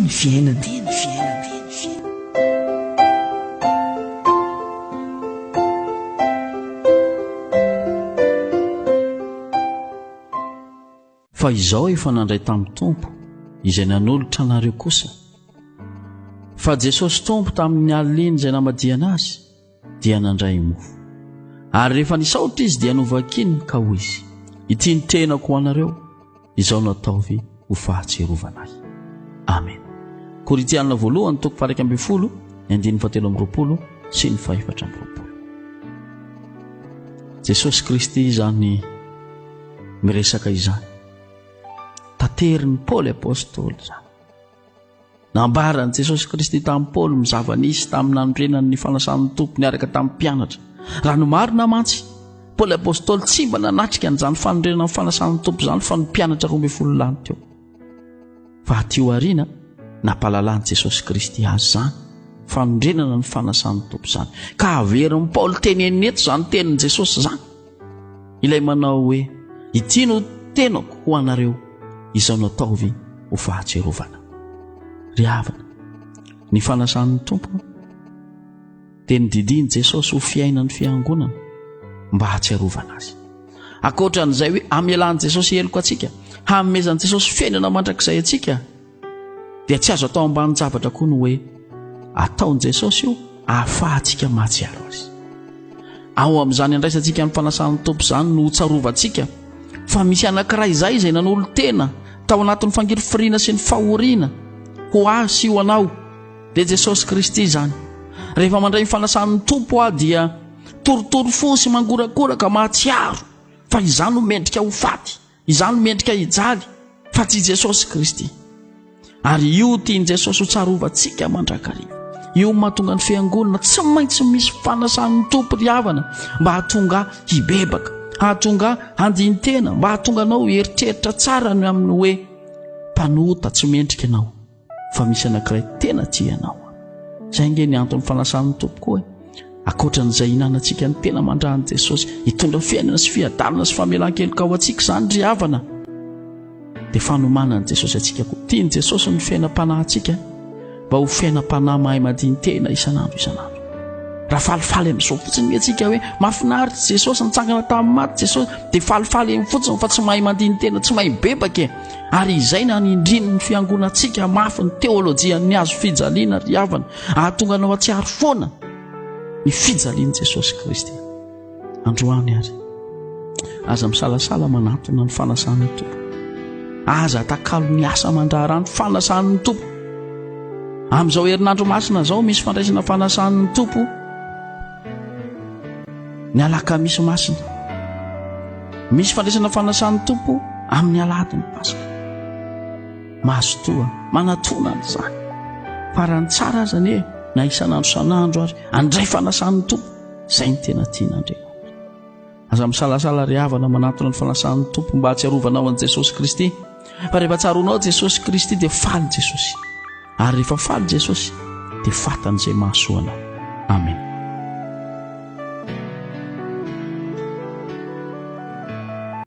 ny fiainana. Fa izao efa nandray tamin'ny Tompo izay nanolotra anareo kosa, fa Jesosy Tompo tamin'ny alina izay namadihana Azy dia nandray mofo. Ary rehefa nisaotra Izy dia novakiny ka hoy Izy, Ity ny tenako ho anareo, izao no ataovy ho fahatsiarovana Ahy. Amena. Korintiana voalohany toko faha 11, ny andininy fahatelo amby 20 sy ny fahefatra amby 20. Jesosy Kristy izany miresaka izany. Taterin'i Paoly Apostoly izany. Nambaran'i Jesosy Kristy tamin'i Paoly ny zava-nisy tamin'ny nanorenany ny fanasan'ny Tompo niaraka tamin'ny mpianatra. Raha ny marina mantsy, Paoly Apostoly tsy mba nanatrika an'izany fanorenana ny fanasan'ny Tompo izany fa ny mpianatra 12 lahy teo. Fa aty aoriana, nampahalalan'i Jesosy Kristy azy izany fanorenana ny fanasan'ny Tompo izany. Ka averin'i Paoly tenenina eto izany tenin'i Jesosy izany. Ilay manao hoe, Ity no tenako ho anareo, izao no ataovy ho fahatsiarovana. Ry havana, ny fanasan'ny Tompo dia nodidian'i Jesosy ho fiainan'ny fiangonana mba hahatsiarovana azy. Ankoatra an'izay hoe hamelan'i Jesosy heloka antsika, hanomezan'i Jesosy fiainana mandrakizay antsika, dia tsy azo atao ambanin-javatra koa ny hoe ataon'i Jesosy io ahafahantsika mahatsiaro azy. Ao amin'izany andraisantsika ny fanasan'ny Tompo izany no hotsarovantsika fa misy anankiray izay izay nanolo-tena tao anatin'ny fangirifiriana sy ny fahoriana ho ahy sy ho anao, dia Jesosy Kristy izany. Rehefa mandray ny fanasan'ny Tompo aho dia torotoro fo sy mangorakoraka mahatsiaro fa izaho no mendrika ho faty. Izaho no mendrika hijaly fa tsy i Jesosy Kristy. Ary io tian'i Jesosy ho tsarovantsika mandrakariva. Io mahatonga ny fiangonana tsy maintsy misy fanasan'ny Tompo ry havana mba hahatonga hibebaka, hahatonga handini-tena, mba hahatonga anao hieritreritra tsara ny amin'ny hoe mpanota tsy mendrika ianao. fa misy anankiray tena tia anao. Izay ange ny anton'ny fanasan'ny Tompo koa e. Ankoatra an'izay hinanantsika ny tena mandran'i Jesosy hitondra fiainana sy fiadanana sy famelan-keloka ho antsika izany ry havana. Dia fanomanan'i Jesosy antsika koa. Tian'i Jesosy ny fiainam-panahintsika mba ho fiainam-panahy mahay mandini-tena isan'andro isan'andro. Raha falifaly amin'izao fotsiny ve tsika hoe mahafinaritra Jesosy nitsangana tamin'ny maty Jesosy dia falifaly eny fotsiny fa tsy mahay mandini-tena, tsy mahay mibebaka e. Ary izay nanindriny ny fiangonantsika mafy ny teolojian'ny hazo fijaliana ry havana, ahatonga anao hatsiaro foana ny fijalian'i Jesosy Kristy. Androany ary, aza misalasala manatona ny fanasan'ny Tompo. Aza atakalo ny asa aman-draharaha ny fanasan'ny Tompo. Amin'izao herinandro masina izao misy fandraisana fanasan'ny Tompo ny alakamisy masina. Misy fandraisana fanasan'ny Tompo amin'ny alahadin'ny Paska. Mazotoa manatona an'izany. Farany tsara aza anie na isan'andro isan'andro ary andray fanasan'ny Tompo. Izay ny tena tian'Andriamanitra. Aza misalasala ry havana manatona ny fanasan'ny Tompo mba hahatsiarovanao an'i Jesosy Kristy. Fa rehefa tsaroanao Jesosy Kristy dia faly Jesosy. Ary rehefa faly Jesosy dia fantany izay mahasoa anao. Amen.